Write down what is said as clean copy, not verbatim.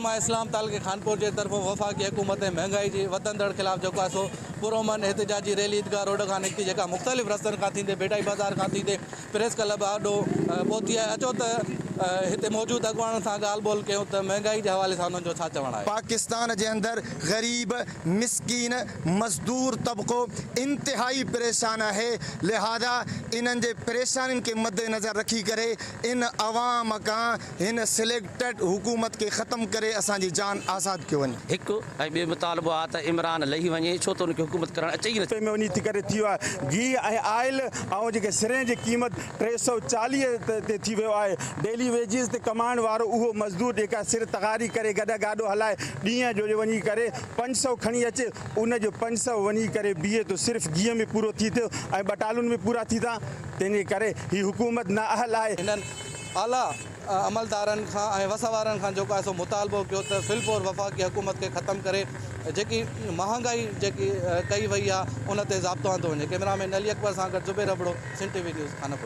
علماء اسلام تعلقي خانپور جي طرفون وفاقي حڪومت ۽ مهنگائي جي وڌندڙ خلاف جيڪو آهي سو پرامن احتجاجي ريلي عيدگاهه روڊ کان نڪتي جيڪا مختلف رستن کان ٿيندي ڀٽائي بازار کان ٿيندي پريس ڪلب آڏو پهتي آهي اچو ته هتي موجود اڳواڻن سان ڳالهه ٻولهه ڪيون ته مهنگائي جي حوالي سان انهن جو ڇا چوڻ آهي. پاڪستان جي اندر غريب، مسڪين، مزدور طبقو انتهائي پريشان آهي لهذا انهن جي پريشانين کي مد نظر رکي ڪري ان عوام کان هن سليڪٽڊ حڪومت کي ختم ڪري اسان جي جان آزاد ڪيو وڃي. هڪ ۽ ٻيو مطالبو آهي ته عمران لهي وڃي ڇو ته ان کي حڪومت ڪرڻ اچي ئي نٿي. ۾ وڃي ٿي ڪري ٿي ويو آهي گيهه ۽ آئل ۽ جيڪي سرين جي قيمت 340 تي ٿي ويو آهي ڊيلي ويجز تي ڪمائڻ وارو اهو مزدور جيڪا سر تغاري ڪري گڏهه گاڏو هلائي ڏينهن جو وڃي ڪري 500 کڻي اچي ان جو 500 وڃي ڪري بيهي ٿو صرف گيهه ۾ پورو ٿي ٿيو ۽ ٻٽالن ۾ پورا ٿي ٿا تنهن جي ڪري هي حڪومت نااهل آهي. هنن اعليٰ عملدارن کان ۽ وس وارن کان جيڪو آهي سو مطالبو ڪيو ته في الفور وفاقي حڪومت کي ختم ڪري جيڪي مهانگائي جيڪي ڪئي وئي آهي ان تي ضابطو آندو وڃي. ڪئميرا مين علي اڪبر سان گڏ Zubair Abro, Sindh T V news, Khanpur.